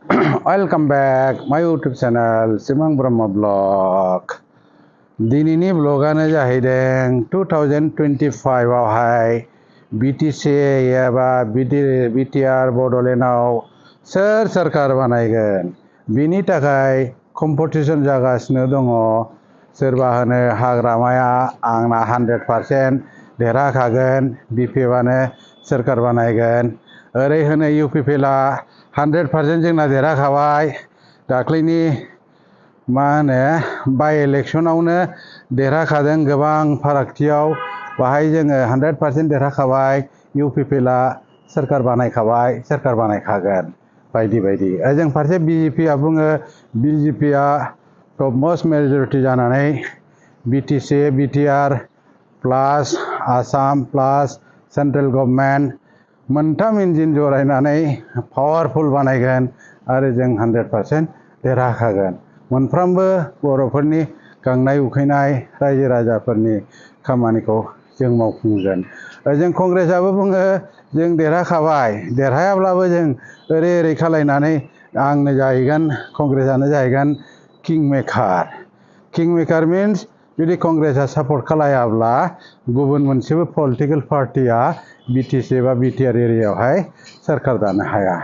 Welcome back my YouTube channel Simang Brahma Blog. दिनैनि ब्लगानो जाहैदों 2025 आवहाय BTC एबा BTR बड'लेण्डआव सोर सरकार बानायगोन बिनि थाखाय कम्पिटिशन जागासिनो दङ। सोरबा होनो हाग्रामाया आंना 100% देरहाखागोन BPFआनो सरकार बानायगोन। ओरै होनो UPPLआ 100% जोंना देरहाखाबाय। दाख्लैनि मा होनो बाय इलेक्शनावनो देरहाखादों गोबां फारागथियाव। बाहाय जोङो 100% देरहाखाबाय। UPPLआ सरकार बानायखाबाय, सरकार बानायखागोन बायदि बायदि। ओजों फारसे BJPआ बुङो BJPआ टप मोस्ट मेजरिटि जानानै BTC BTR प्लास आसाम प्लास सेन्ट्रेल गभर्नमेन्ट मोनथाम इन्जिन जरायनानै पावारफुल बानायगोन आरो जों 100% देरहाखागोन। मोनफ्रोमबो बर'फोरनि गांनाय उखैनाय रायजो राजाफोरनि खामानिखौ जों मावफुंगोन। जों कंग्रेसआबो बुङो जों देरहाखाबाय, देरहायाब्लाबो जों ओरै ओरै खालायनानै आंनो जाहैगोन, कंग्रेसआनो जाहैगोन किं मेकार। किं मेकार मिन्स जुदि कंग्रेसआ सापर्ट खालायाब्ला गुबुन मोनसेबो पलिटिकेल पार्टिया BTC एबा BTR एरियायावहाय सरकार दानो हाया।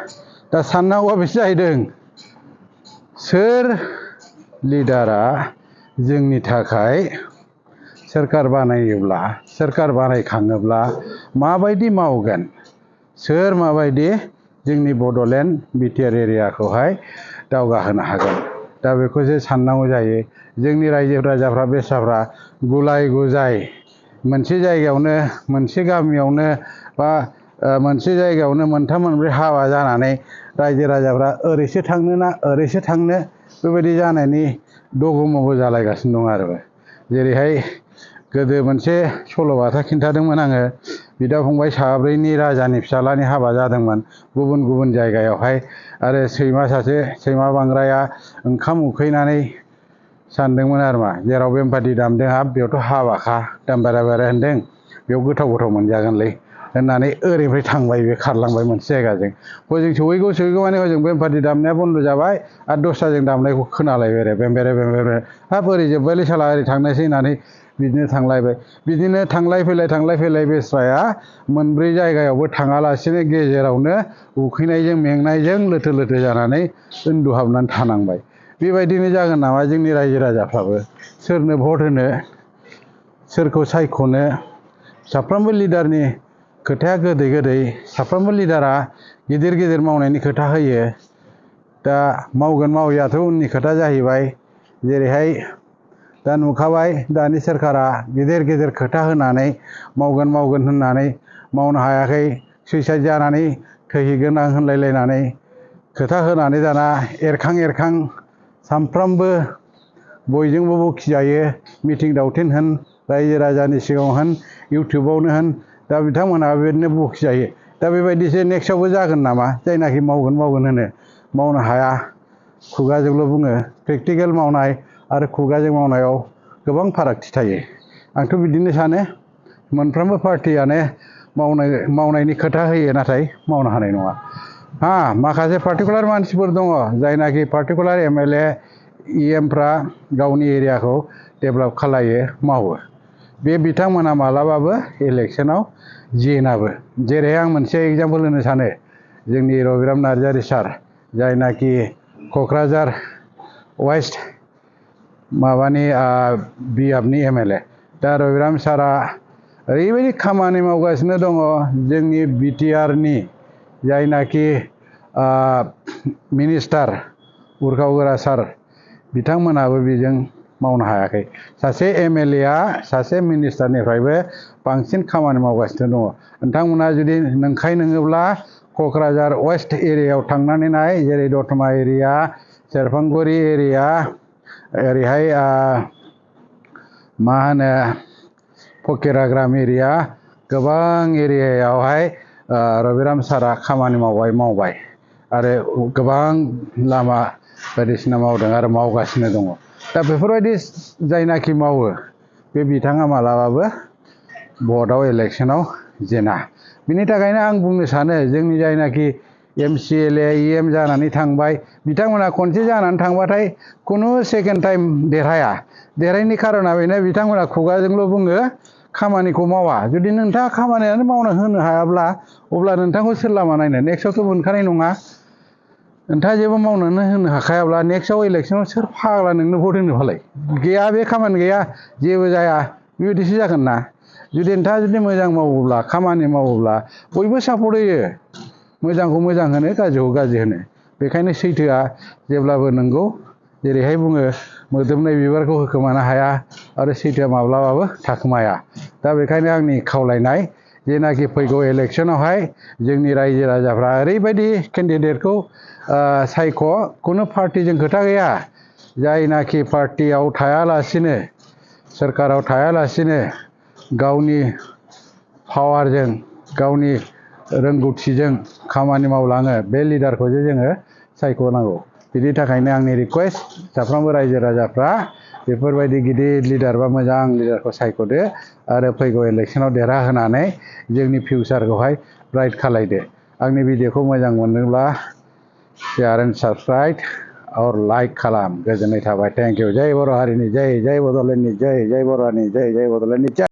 दा साननांगौआ बेसो जाहैदों सोर लिडारा जोंनि थाखाय सरकार बानायोब्ला, सरकार बानायखाङोब्ला माबायदि मावगोन, सोर माबायदि जोंनि बड'लेण्ड BTR एरियाखौहाय दावगाहोनो हागोन। दा बेखौसो साननांगौ जायो। जोंनि रायजो राजाफ्रा बेस्राफ्रा गुलाय गुजाय मोनसे जायगायावनो मोनसे गामियावनो बा मोनसे जायगायावनो मोनथाम मोनब्रै हाबा जानानै रायजो राजाफ्रा ओरैसो थांनो ना ओरैसो थांनो बेबायदि जानायनि दगमगु जालायगासिनो दं आरो। जेरैहाय गोदो मोनसे सल'बाथा खिन्थादोंमोन आङो। बिदा फंबाय साब्रैनि राजानि फिसाज्लानि हाबा जादोंमोन गुबुन गुबुन जायगायावहाय। आरो सैमा बांग्राया ओंखाम उखैनानै सानदोंमोन आरो मा जेराव बेमपाथि दामदों हाब बेयावथ' हाबाखा दाम बारा बारा होनदों, बेयाव गोथाव गोथाव मोनजागोनलै होननानै ओरैनिफ्राय थांबाय बे खारलांबाय मोनसे जायगाजों। हजों सहैगौ माने हजों बेमपाथि दामनाया बन्द जाबाय आरो दस्राजों दामनायखौ खोनालायबाय आरो बेमबेरे बेमबेरे। हाब ओरै जोब्बायलै साला ओरै थांनोसै होननानै बिदिनो थांलायबाय। बिदिनो थांलाय फैलाय बेस्राया मोनब्रै जायगायावबो थाङालासिनो गेजेरावनो उखैनायजों मेंनायजों लोथो लोथो जानानै उन्दुहाबनानै थानांबाय। बेबायदिनो जागोन नामा जोंनि रायजो राजाफ्राबो? सोरनो भट होनो, सोरखौ सायख'नो? साफ्रोमबो लिडारनि खोथाया गोदै गोदै, साफ्रोमबो लिडारा गिदिर गिदिर मावनायनि खोथा होयो। दा मावगोन मावैयाथ' उननि खोथा जाहैबाय। जेरैहाय दा नुखाबाय दानि सोरखारा गिदिर गिदिर खोथा होनानै मावगोन होननानै मावनो हायाखै। सुइसाइड जानानै थैहैगोन आं होनलायलायनानै खोथा होनानै दाना एरखां सामफ्रामबो बयजोंबो बखिजायो। मिटिं दावथिं होन, रायजो राजानि सिगाङाव होन, इउटुबावनो होन, दा बिथांमोनहा बेबायदिनो बखिजायो। दा बेबायदिसो नेक्स्टआवबो जागोन नामा? जायनाखि मावगोन होनो मावनो हाया, खुगाजोंल' बुङो। प्रेक्टिकेल मावनाय आरो खुगाजों मावनायाव गोबां फारागथि थायो। आंथ' बिदिनो सानो मोनफ्रोमबो पार्टियानो मावनायनि खोथा होयो नाथाय मावनो हानाय नङा। माखासे पार्टिकुलार मानसिफोर दङ जायनाखि पार्टिकुलार MLA EMफ्रा गावनि एरियाखौ डेभेलप खालायो, मावो। बे बिथांमोना मालाबाबो इलेक्सनाव जेनाबो। जेरैहाय आं मोनसे एग्जाम्पल होनो सानो। जोंनि रबिराम नार्जारि सार जायनाखि क'क्राझार वेस्ट माबानि बियाबनि MLA। दा रबिराम सारा ओरैबायदि खामानि मावगासिनो दङ जोंनि BTRनि जायनाखि मिनिस्टार उर्खाव गोरा सार बिथांमोनाबो बेजों मावनो हायाखै। सासे MLAआ सासे मिनिस्टारनिफ्रायबो बांसिन खामानि मावगासिनो दङ। नोंथांमोना जुदि नंखाय नङोब्ला क'क्राझार वेस्ट एरियायाव थांनानै नाय। जेरै दतमा एरिया, सेरफांगुरि एरिया, ओरैहाय मा होनो फकिराग्राम एरिया, गोबां एरियायावहाय रबिराम सारा खामानि मावबाय आरो गोबां लामा बायदिसिना मावदों आरो मावगासिनो दङ। दा बेफोरबायदि जायनाखि मावो बे बिथाङा मालाबाबो भटआव इलेक्सनाव जेना। बिनि थाखायनो आं बुंनो सानो जोंनि जायनाखि MCLA EM जानानै थांबाय बिथांमोना खनसे जानानै थांबाथाय खुनु सेकेन्ड टाइम देरहाया देरहायैनि खारना बेनो बिथांमोना खुगाजोंल' बुङो खामानिखौ मावा जुदि नोंथाङा खामानियानो मावनो होनो हायाब्ला अब्ला नोंथांखौ सोर लामा नायनो नेक्स्टआवथ' मोनखानाय नङा नोंथाङा जेबो मावनोनो होनो हाखायाब्ला नेक्स्टआव इलेक्सनाव सोर फाग्ला नोंनो भट होनो फालाय गैया बे खामानि गैया जेबो जाया बेबायदिसो जागोन ना जुदि नोंथाङा जुदि मोजां मावोब्ला खामानि मावोब्ला बयबो सापर्ट होयो मोजांखौ मोजां होनो गाज्रिखौ गाज्रि होनो बेखायनो सैथोआ जेब्लाबो नंगौ जेरैहाय बुङो मोदोमनाय बिबारखौ होखोमानो हाया आरो सैथोआ माब्लाबाबो थाखोमाया दा बेखायनो आंनि खावलायनाय जेनाखि फैगौ इलेक्सनावहाय जोंनि रायजो राजाफ्रा ओरैबायदि केन्डिडेटखौ सायख' खुनु पार्टिजों खोथा गैया जायनाखि पार्टियाव थायालासिनो सोरखाराव थायालासिनो गावनि पावारजों गावनि रोंगौथिजों खामानि मावलाङो बे लिडारखौसो जोङो सायख'नांगौ बिनि थाखायनो आंनि रिकुवेस्ट साफ्रोमबो रायजो राजाफ्रा बेफोरबायदि गिदिर लिडार बा मोजां लिडारखौ सायख'दो आरो फैगौ इलेक्सनाव देरहाहोनानै जोंनि फिउचारखौहाय ब्राइट खालायदो आंनि भिडिअखौ मोजां मोनोब्ला शेयार एन्ड साबस्क्राइब और लाइक खालाम गोजोननाय थाबाय थेंक इउ जय बर' हारिनि जय बड'लेण्डनि जय बर' हारिनि जय बड'लेण्डनि जय